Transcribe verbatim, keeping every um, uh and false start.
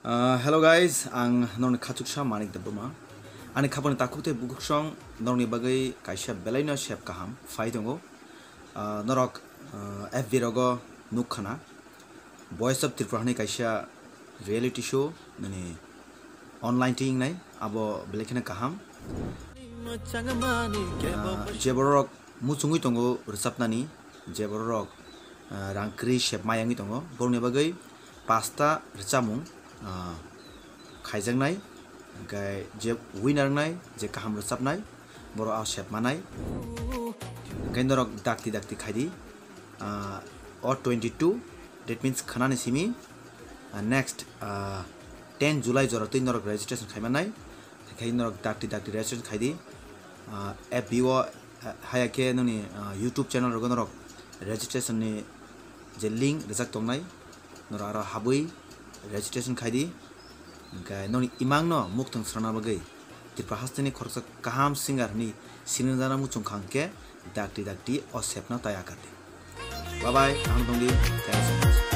Uh, hello guys, ang norokni khachuksa Manik Debbarma. Ani khapani takhuk tei bukhuksong norokni bagwi kaisa belaino sep kaham phai tongo. Uh, norok, uh, F B rogo nuk khana. Voice of Tripura hwnwi kaisa reality show, nini online ti wngnai, abo belai kheno kaham. Uh, je bororok muchungwi tongo rwchapnani, je bororok, uh, rang kwrwi sep mayangwi tongo, borokni bagwi pasta rwchapmung, uh, khaijaknai, hwnkhe je winner wngnai, je kaham rwchapnai, borok ah sep manai. Hwnkhe norok dakti dakti khaidi, uh, o twenty two, that means khanani simi, uh, next, uh, ten July jora twi norok registration khai manai. Khai norok dakti dakti registration khaidi. Ah, F B o, ah, haya khe nini, ah, YouTube channel rogo norok registration ni je link rijak tongnai, norok aro habwi registration khaidi. Hwnkhe nini imang no mukthang srana bagwi Tripura hasteni khoroksa kaham singer ni sinijana muchung khang khe dakti dakti o sepno tai akati. Bye bye, kaham tongdi, thanks so much.